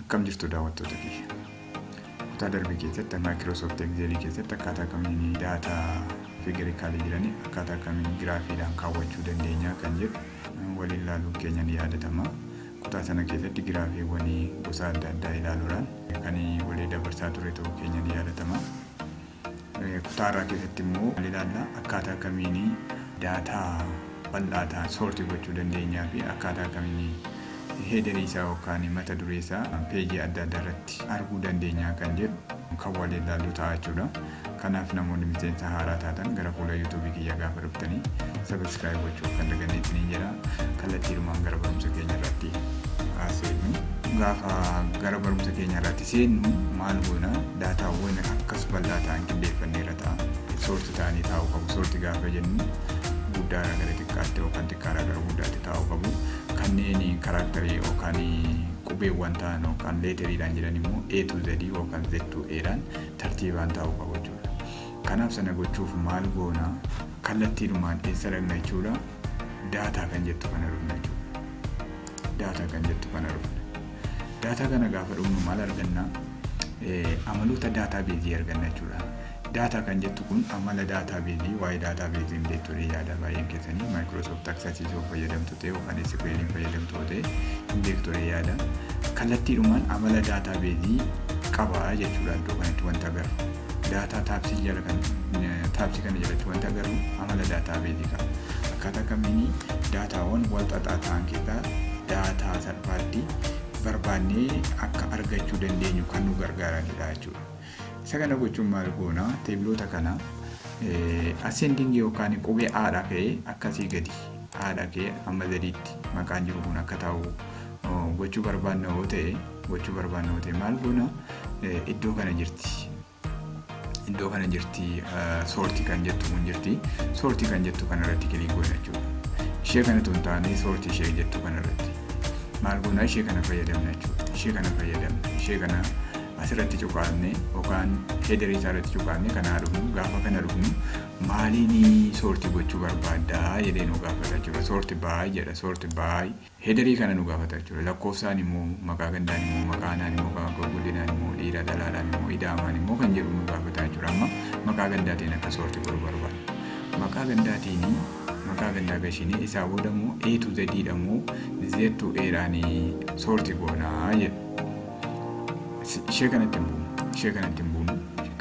Akkam jirtu, daawwattoota kiyya? Kutaa darbe keessatti Microsoft Excel keessatti akkaataa kamiin data figurically jiranii akkaataa kamiin giraafiidhaan kaawwachuu dandeenya kan jedhu waliin ilaaluun keenya ni yaadatama. Kutaa sana keessatti giraafiiwwan gosa adda addaa ilaaluudhaan kan walii dabarsaa ture ta'uu keenya ni yaadatama. Kutaa irraa keessatti immoo maal ilaalla? Akkaataa kamiin data bal'aa ta'an sort gochuu dandeenyaa fi akkaataa kamiin header isaa yookaan mata duree isaa peejii adda addaa irratti arguu dandeenya kan jedhu kan waliin ilaallu ta'a jechuudha. Kanaaf namoonni miseensa haaraa taatan gara fuula YouTube kiyya gaafa dhuftanii subscribe gochuu kan daganneetti ni jira. Kallattiidhumaan gara barumsa keenya irratti seennu. Gaafa gara barumsa keenya irratti seennu maal goona? Daataawwan akkas bal'aa ta'an qindeeffanneerra ta'a. Sort ta'anii taa'uu qabu. Sort gaafa jennu guddaadhaa gara xiqqaatti yookaan xiqqaadhaa gara guddaatti taa'uu qabu. Kanneen character yookaan qubeewwan ta'an yookaan letteriidhaan jiran immoo A to Z yookaan Z to A dhaan tartiibaan taa'uu qabu jechuudha. Kanaaf sana gochuuf maal goona? Kallattiidhumaan eessa dhaqna jechuudha? Data kan jettu kana dhufna jechuudha. Data kan jettu kana dhufna. Data kana gaafa dhufnu maal arganna? Amaloota database arganna jechuudha. Data kan jettu kun amala database, waa'ee database hin beektu yaada baay'een keessanii. Microsoft Access yoo fayyadamtu ta'e yookaan SQL fayyadamtu ta'e hin beektu yaada. Kallattiidhumaan amala database qaba jechuudha iddoo kanatti wanta agarru. Data tabs jala kan tabs kana jalatti wanta agarru amala database qaba. Akkaataa kamiin daataawwan wal xaxaa ta'an keessaa data salphaatti barbaannee akka argachuu dandeenyu kan nu gargaaranidha jechuudha. Isa kana gochuun maal goona? Teebiloota kana ascending yookaan qubee A'dhaa ka'ee akkasii gadi A'dhaa ka'ee amma Z'tti maqaan jiru kun akka taa'u gochuu barbaanna yoo ta'e maal goona? Iddoo kana jirti. Iddoo kana jirti, sort kan jettu kun jirti. Sort kan jettu kana irratti click goona jechuudha. Ishee kanatu hin taane, sort ishee jettu kana irratti. Maal goona? Ishee kana fayyadamna jechuudha. Ishee kana fayyadamna. Ishee kana asirratti cuqaasne yookaan header isaa irratti cuqaasne kanaa dhufnu. Gaafa kana dhufnu maaliin sort gochuu barbaaddaa jedhee nu gaafata jechuudha. Sort by jedha. Sort by header kana nu gaafata jechuudha. Lakkoofsaan immoo, maqaa gandaan immoo, maqaa aanaan immoo, maqaa godinaan immoo, dhiira dhalaadhaan immoo, ida'amaan immoo kan jedhu nu gaafata jechuudha. Amma maqaa gandaatiin akka sort godhu barbaada. Maqaa gandaatiin maqaa gandaa gashinee isaa booda immoo A to Z dha moo Z to A dhaan sort goonaa jedha. Ishee kanatti hin buunu. Ishee kanatti hin buunu.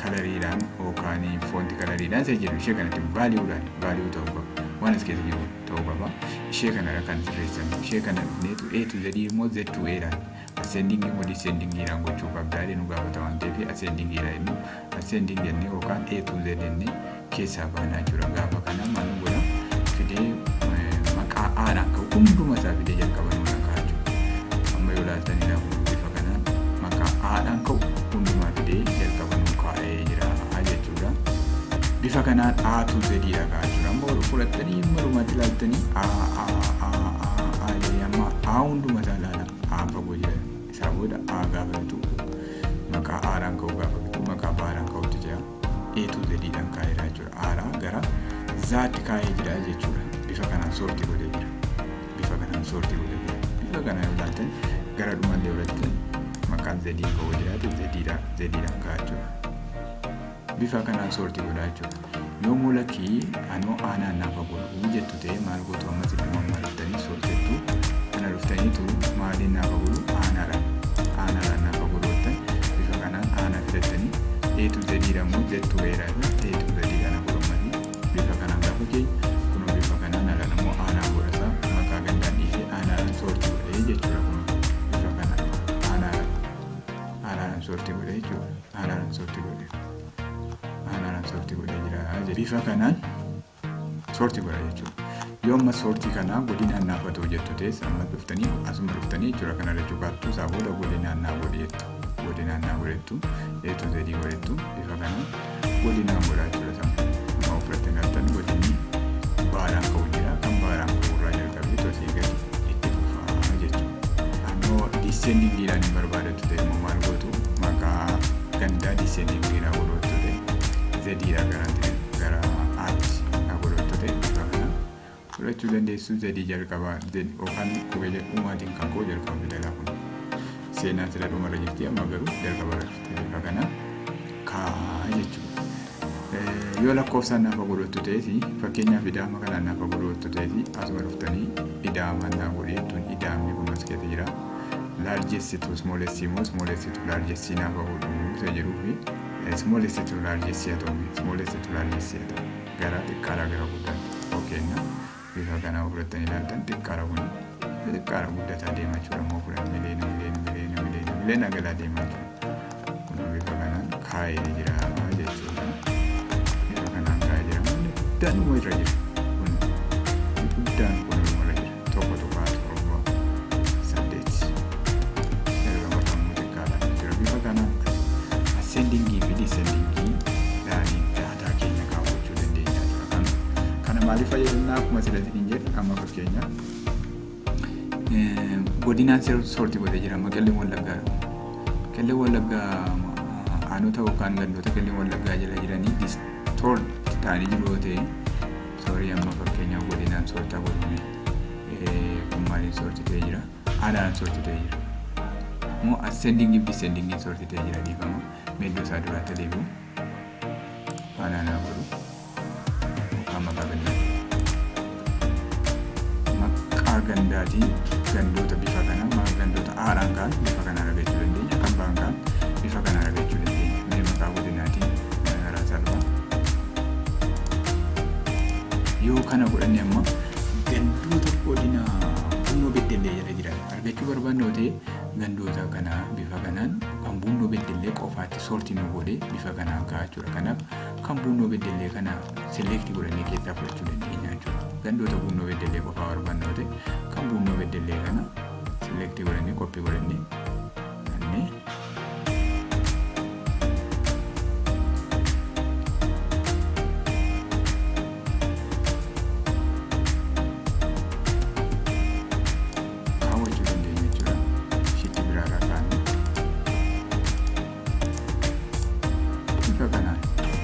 Coloriidhaan yookaan font coloriidhaan isa jedhu ishee kanatti valuedhaan value ta'uu qaba. Waan as keessa jiru ta'uu qaba. Ishee kanadha kan sirreessan. Ishee kana dhufneetu A to Z immoo Z to A dhaan ascending immoo descendingiidhaan gochuu qabdaa jedhee nu gaafata waan ta'eef ascendingiidha jennu, ascending jennee yookaan A to Z jennee keessaa baanaa jechuudha. Gaafa kana maal nu godha? Fidee maqaa A'dhaan ka'u hunduma isaa fidee jalqaba nu naqaa jechuudha. Amma yoo ilaaltanidha, kun bifa kanaan maqaa A'dhaan ka'u hundumaa fidee jalqaba nu kaa'ee jira jechuudha. Bifa kanaan A to Z dha kaa'aa jechuudha. Amma fudhattanii malumaatti ilaaltanii A A A A A jedhee amma A hunduma isaa ilaala. A fagoo jira. Isaa booda A gaafa bitu, maqaa A'dhaan ka'u gaafa bitu, maqaa B'dhaan ka'utti jira. A to Z dhaan kaa'eera jechuudha. A'dhaa gara Z'tti kaa'ee jira jechuudha. Bifa kanaan sort godhee jira. Bifa kanaan sort godhee jira. Bifa kanaan yoo ilaaltan, gara dhumallee yoo ilaaltan, maqaan Z ka'uu jiraate Z'dhaan kaa'a jechuudha. Bifa kanaan sort godhaa jechuudha. Yommuu lakkii anoo aanaan naafa godhuu jettu ta'e maal gootu? Ammas idduma ammaa dhuftanii sort jettu kana dhuftaniitu maaliin naafa godhu, aanaadhaan aanaadhaan naafa godhu jettan, bifa kanaan aanaa filattanii A to Z dha immoo Z to A dha, A to Z kana godhammanii bifa kanaan gaafa keenya kunoo bifa kanaan alaan immoo aanaa godhata, maqaa gandaan dhiisee aanaadhaan sort godhee jechuudha. Kun bifa kanaan aanaadhaan aanaadhaan sort godhee jechuudha. Aanaadhaan sort godhee, aanaadhaan sort godhee jira. Bifa kanaan sort godha jechuudha. Yoo amma sort kanaa godinaan naafatu jettu ta'es, amma dhuftanii asuma dhuftanii jechuudha, kana irra cuqaattu. Isaa booda godinaan naa godhi jettu, godinaan naa godhettu, A to Z godhettu, bifa kanaan godinaan godhaa jechuudha. Sama amma ofirratti galtan godinni baadhaan ka'u jira, kan baadhaan ka'u irraa jalqabee tosii gadi itti fufaa jechuudha. Ammoo descendingiidhaan hin barbaadatu ta'e immoo maal gootu? Maqaa gandaa descendingiidhaan godhattu ta'e, Z'dha gara A'tti godhattu ta'e, bifa kanaan fudhachuu dandeessu. Z jalqabaa yookaan qubee uumaatiin kan ka'u jalqaba fidalaa kun. Seenaan sila dhumarra jirti, amma garuu jalqabarra dhufte. Bifa kana kaa'a jechuudha. Yoo lakkoofsaan naafa godhattu ta'es, fakkeenyaaf ida'ama kanaan naafa godhattu ta'es, asuma dhuftanii ida'amaan naa godhi jettuun. Ida'amni kun as keessa jira. Largest to smallest immoo smallest to largest naafa godhu isa jedhuu fi smallest to largest haa ta'u, smallest to largest haa ta'u, gara xiqqaadhaa gara guddaatti. Okeenna bifa kanaa fudhattanii ilaaltan, xiqqaadha kun xiqqaadha guddataa deemaa jechuudha. Immoo fudhan miliyoona miliyoona miliyoona miliyoona miliyoona galaa deemaa jechuudha. Kun bifa kanaan kaa'ee jira jechuudha. Bifa kanaan kaa'ee jira. Inni guddaan dhuma irra jira. Kun guddaan kun dhuma irra jira. 1.78. Jalqaba immoo xiqqaadha jechuudha. Bifa kanaan ascendingii fi descendingii dhaanii daataa keenya kaawwachuu dandeenya jechuudha. Kana maaliif fayyadamna? Akkuma sila isiniin jedhe, amma fakkeenyaaf godinaan sort godhee jira. Amma Qellem Wallaggaa, Qellem Wallaggaa aanota yookaan gandoota Qellem Wallaggaa jala jiranii distort ta'anii jiru yoo ta'e, sorry, amma fakkeenyaaf godinaan sortaa godhame kun maaliin sort ta'ee jira? Aanaan sort ta'ee jira immoo ascendingii fi descendingii sort ta'ee jira. Dhiifama, meeddoo isaa duraatti deebi'u faanaanaa godhu yookaan maqaa gandaa, maqaa gandaatiin gandoota bifa kanaa, gandoota aadhaan kaan bifa kanaan argachuu dandeenya, kan ba'an kaan bifa kanaan argachuu dandeenya. Mee maqaa godinaatiin karaa salphaa yoo kana godhanne, amma gandoota godina Bunnoo Beddellee jala jiran argachuu barbaanne yoo ta'e, gandoota kana bifa kanaan kan Bunnoo Beddellee qofaatti sort nu godhee bifa kanaan ka'a jechuudha. Kanaaf kan Bunnoo Beddellee kana select godhannee keessaa fudhachuu dandeenya jechuudha. Gandoota Bunnoo Beddellee qofaa barbaanne yoo ta'e, kan Bunnoo Beddellee kana select godhannee, copy godhannee kannee kaawwachuu dandeenya jechuudha. Sheetii biraarraa kaa'annee bifa kanaan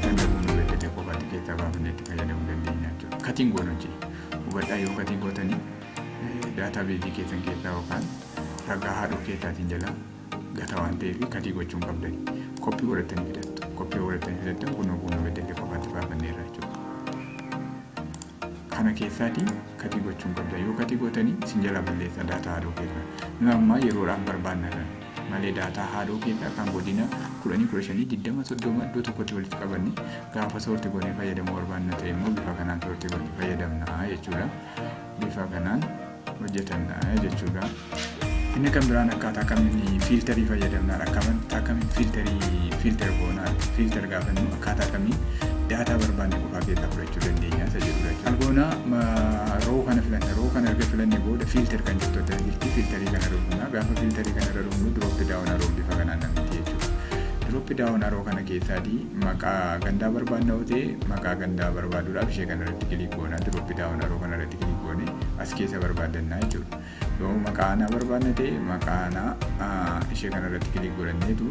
ganda Bunnoo Beddellee qofaatti keessaa baafnee itti fayyadamuu dandeenya jechuudha. Cut goon hojii hubadhaa. Yoo cut gootanii databaseii keessan keessaa yookaan ragaa haadhoo keessaatiin jala gata waan ta'eef cut gochuu hin qabdan. Copy godhatanii fidattu. Copy godhatanii fidattan, kunoo Bunnoo Beddellee qofaatti baafanneerra jechuudha. Kana keessaatii cut gochuu hin qabdan. Yoo cut gootanii isin jala balleessa daataa haadhoo keessaa. Nu amma yeroodhaan barbaanna kan malee daataa haadhoo keessaa kan godina 10, 15, 20, 30 iddoo tokkotti walitti qabanne gaafa sort goonee fayyadamuu barbaanna ta'e immoo bifa kanaan sort goonee fayyadamna jechuudha. Bifa kanaan hojjetanna jechuudha. Inni kan biraan akkaataa kamiin filterii fayyadamnaadha. Akkaataa kamiin filterii filter goonaa, filter gaafannu akkaataa kamiin daataa barbaanne qofaa keessaa fudhachuu dandeenya isa jedhudha jechuudha. Goona row kana filanna. Row kana erga filanne booda filter kan jettu adda jirti. Filterii kana dhufna. Gaafa filterii kana irra dhufnu drop down arrow bifa kanaan namti jechuudha. Drop down arrow kana keessaatii maqaa gandaa barbaanna yoo ta'e, maqaa gandaa barbaaduudhaaf ishee kana irratti click goona. Drop down arrow kana irratti click goone as keessa barbaadannaa jechuudha. Yoo maqaa aanaa barbaanna ta'e, maqaa aanaa ishee kana irratti click godhanneetu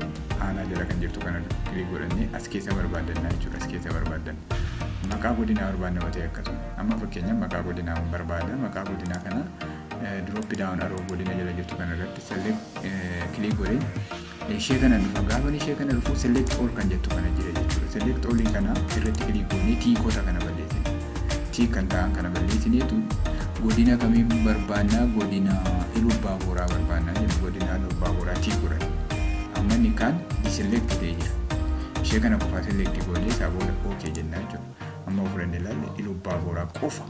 aanaa jala kan jirtu kana click godhannee as keessa barbaadannaa jechuudha. As keessa barbaadanna. Maqaa godinaa barbaanna yoo ta'e akkasuma. Amma fakkeenyaaf maqaa godinaa barbaada. Maqaa godinaa kana drop down arrow godina jala jirtu kana irratti select click godhee ishee kana dhufa. Gaafa ishee kana dhufu select all kan jettu kana jira jechuudha. Select all kana irratti click goonee tickota kana balleessine. Tick kan ta'an kana balleessineetu godina kamiin barbaannaa? Godina Iluu Booraa barbaannaa jennu. Godina Iluu Booraa tick godhan. Amma inni kaan deselect ta'ee jira. Ishee kana qofaa select goonee isaa booda okay jennaa jechuudha. Amma fudhannee ilaalle, Iluu Booraa qofa,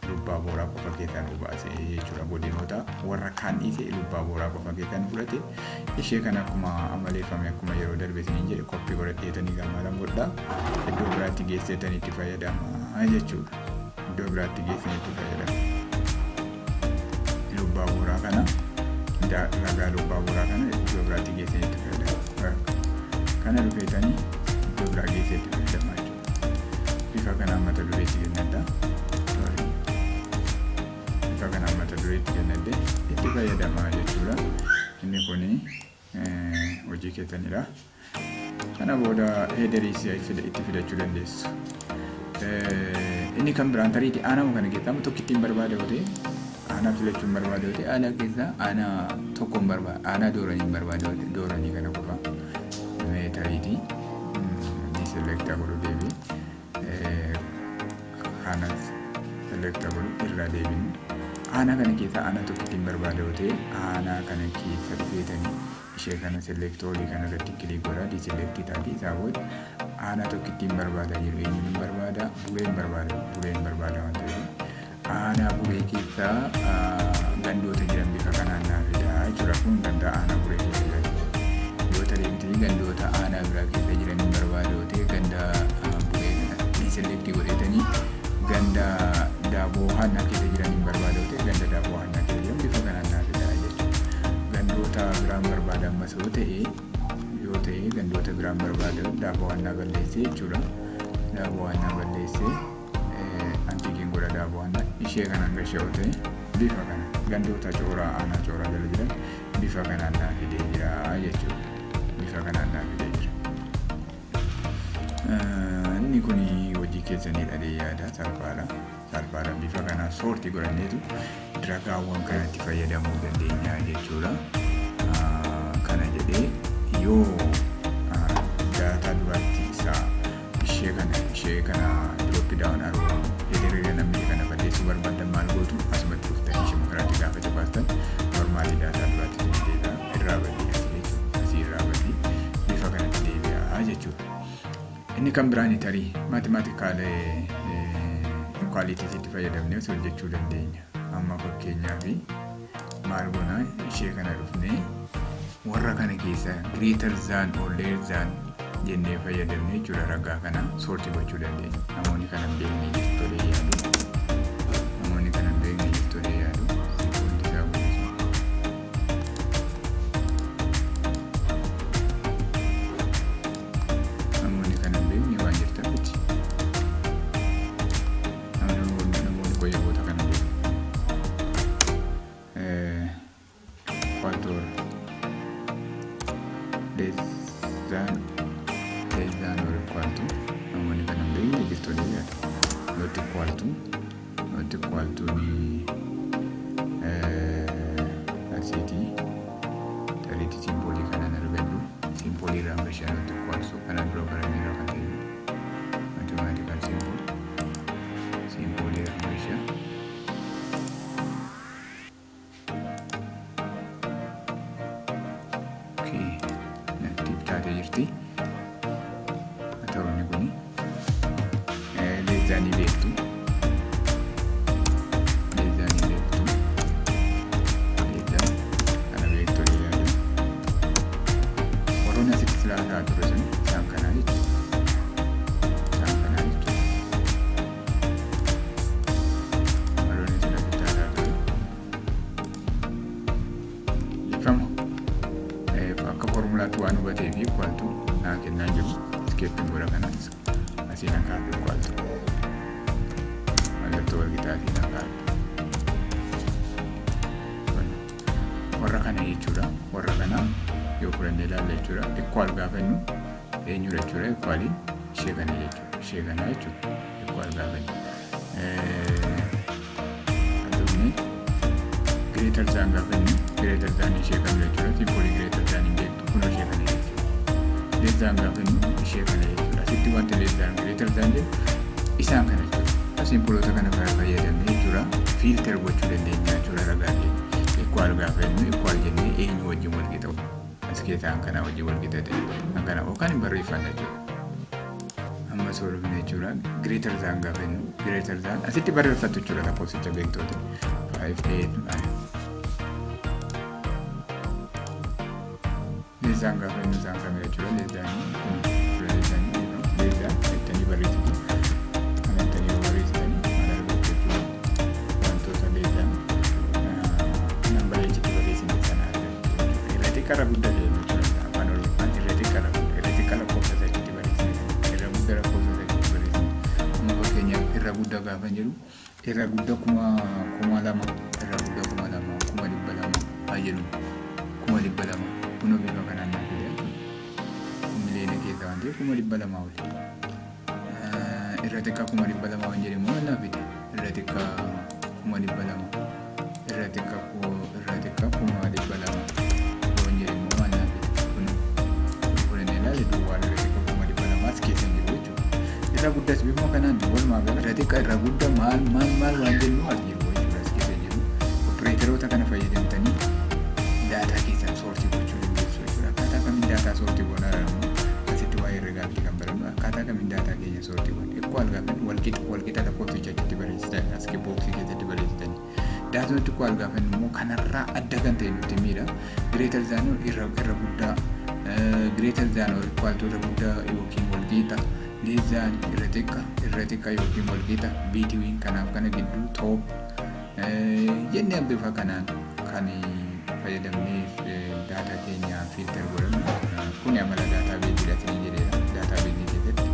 Iluu Booraa qofa keessaa nu baase jechuudha. Godinoota warra kaan dhiise Iluu Booraa qofa keessaa nu fudhate. Ishee kana akkuma amaleeffame, akkuma yeroo darbe isiniin jedhe, copy godhadheetanii gaamaalaan godhaa iddoo biraatti geesseetanii itti fayyadamaa jechuudha. Iddoo biraatti geessanii itti fayyadama. Iluu Booraa kana, ragaa Iluu Booraa kana iddoo biraatti geessanii itti fayyadama. Kana dhufeetanii iddoo biraa geessee itti fayyadamaa jechuudha. Bifa kanaan mata dureetti kennadha. Bifa kanaan mata dureetti kennadde itti fayyadamaa jechuudha. Inni kuni hojii keessanidha. Kana booda headerii itti fidachuu dandeessu. Inni kan biraan tariitii aanama kana keessaa tokko ittiin barbaada yoo ta'e, Aanaa filachuun barbaada yoo ta'e, aanaa keessaa aanaa tokko hin barbaada. Aanaa Dooranii hin barbaada yoo ta'e, Dooranii kana qofa. Meetariitii deselect godhu deebi'e. Kanas select godhu, irraa deebinu. Aanaa kana keessaa aanaa tokkittiin barbaada yoo ta'e, aanaa kana keessa dhufeetanii ishee kana select olii kana irratti click godha, deselect taati. Isaa booda aanaa tokkittiin barbaada jiru eenyuun hin barbaada? Bureen barbaada. Bureen barbaada waan ta'eef, aanaa Buree keessaa gandoota jiran bifa kanaan naa fidaa jechuudha. Kun ganda aanaa Buree keessa jiran. Yoo tarii miti gandoota aanaa biraa keessa jiran hin barbaada yoo ta'e, ganda Buree kana deselect godhetanii ganda Daaboo Haannaa keessa jiran hin barbaada yoo ta'e, ganda Daaboo Haannaa keessa jiran bifa kanaan naa fidaa jechuudha. Gandoota biraan barbaada ammas yoo ta'e, gandoota biraan barbaada, Daaboo Haannaa balleessee jechuudha. Daaboo Haannaa balleessee untickiin godha. Daaboo Haannaa ishee kanaan gashee yoo ta'e, bifa kana gandoota Cooraa, aanaa Cooraa jala jiran bifa kanaan naa fidee jira jechuudha. Bifa kanaan naa fidee jira. Inni kun hojii keessanii dhalee yaada salphaadha. Salphaadha, bifa kanaan sort godhanneetu ragaawwan kanatti fayyadamuu dandeenya jechuudha. Kana jedhee yoo data duraatti isaa ishee kana drop down arrow hiriira namni kana balleessuu barbaadan maal gootu? Asumatti dhuftanii ishee karaatti gaafa cufaastan normal data duraatti isin deebi'a. Irraa badii asii jechuudha. Asii irraa badii bifa kanatti deebi'a jechuudha. Inni kan biraan tarii mathematical equalityitti fayyadamnee osoo hojjechuu dandeenya. Amma fakkeenyaaf maal goonaa? Ishee kana dhufnee warra kana keessa greater than or less than jennee fayyadamnee jechuudha, ragaa kana sort gochuu dandeenya. Namoonni kana hin beekne jirtolee yaadu. Namoonni kana hin beekne jirtolee yaadu. Wanti isaa guddisu. Namoonni kana hin beekne waan jirtan miti. Namoonni qoyyaboota kana beeku. Equal or less than, less than or equal to. Namoonni kana hin beekne jirtolee yaadu. Not equal to, not equal to ni asiitii tariitii symbolii kanaan argadhu, symbolii irraa gashaa. Not equal to kanaan dura barannee irraa kan ta'e mathematical symbol, symbolii irraa gashaa. Okay, natti taatee jirti. Haa ta'u, inni kuni less thanii beektu. Less thanii beektu. Less than kana beektu yaadu. Warroonni asitti silaa ta'aa ture sun isaan kanaa jechuudha. Isaan kanaa jechuudha. Warroonni asitti ta'aa ture. Ifama. Akka formulaatti waan hubatee fi equal to naa kennaa jiru. Escapeiin godha kanas asii na kaa'u, equal to mallattoo walqixaa asii na kaa'u. Warra kana jechuudha. Warra kana yoo fudhannee ilaalla jechuudha. Equal gaafa jennu eenyudha jechuudha? Equaliin ishee kana jechuudha. Ishee kana jechuudha. Equal gaafa jennu. Dhufne greater than gaafa jennu, greater than ishee kam jechuudha? Symbolii greater than hin beektu, kun ishee kana jechuudha. Less than gaafa jennu ishee kana jechuudha. Asitti wanti less than, greater than jedhu isaan kana jechuudha. Symboloota kana fayyadamnee jechuudha filter gochuu dandeenya jechuudha ragaa keenya. Equal gaafa jennu, equal jennee eenyu wajjin wal qixa? As keessaa kana wajjin wal qixa ta'e kan kana yookaan hin barreeffanna jechuudha. Amma soorumne jechuudha, greater than gaafa jennu, greater than asitti barreeffattu jechuudha lakkoofsicha beektoota. 5 8 9. Less than gaafa jennu isaan kam jechuudha? Less than kun, less than, less than jettanii barreessitu. Kana jettanii yoo barreessitanii maal argattu jechuudha? Wantoota less than numberii achitti barreessine sana argattu jechuudha. Irra xiqqaarra guddaa jedhamu jechuudha. Afaan Oromoon irra xiqqaarra guddaa, irra xiqqaa lakkoofsa isa achitti barreessine, irra guddaa lakkoofsa isa achitti barreessine. Amma fakkeenyaaf irra guddaa gaafa jedhu, irra guddaa 2000, irra guddaa 2000, 200,000 haa jedhu. 200,000 kunoo bifa kanaan naa fide jechuudha. Miliyoona keessa waan ta'eef 200,000 oli. Irra xiqqaa 200,000 waan jedhe immoo naa fide. Irra xiqqaa 200,000. Irra xiqqaa 200,000 yoon jedhe immoo maal naa fida? Kun fudhannee ilaale, duwwaa irra xiqqaa 200,000 as keessa hin jiru jechuudha. Irra guddas bifuma kanaan walumaa gala irra xiqqaa, irra guddaa, maal maal maal waan jennu as jiru jechuudha, as keessa jiru. Operatoroota kana fayyadamtanii daataa keessan sort gochuu dandeessu jechuudha. Akkaataa kamiin daataa sort goonaa immoo asitti waa'ee herregaatti kan barannu, akkaataa kamiin daataa keenya sort goona. Equal gaafa walqixa, walqixa lakkoofsicha achitti barreessitan, as box keessatti barreessitanii. Does not equal gaafa immoo kanarraa adda kan ta'e nutti miidha. Greater than irra guddaa, greater than or equal to irra guddaa yookiin walqixa, less than irra xiqqa, irra xiqqa yookiin walqixa, between kanaaf kana gidduu, top jennee bifa kanaan kan fayyadamnee daataa keenya filter godhannu. Kun amala databaseiidha isinii jedheera. Database keessatti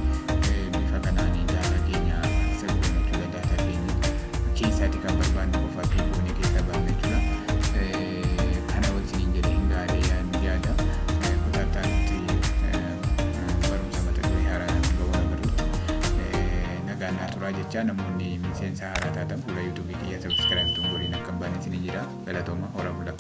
bifa kanaan daataa keenya access goona jechuudha. Daataa keenya keessaati kan barbaannu qofa goonee keessaa baafna jechuudha. Kana wajjiniin jedhee hin gaadhee yaada. Kutaatti barumsa mata duree haaraa hanga wal agarrutti nagaan naa turaa jecha. Namoonni miseensa haaraa taatan fuula YouTubeii kiyya subscribe tuun godhin akka hin baane isinii jira. Galatooma, hora bulaa.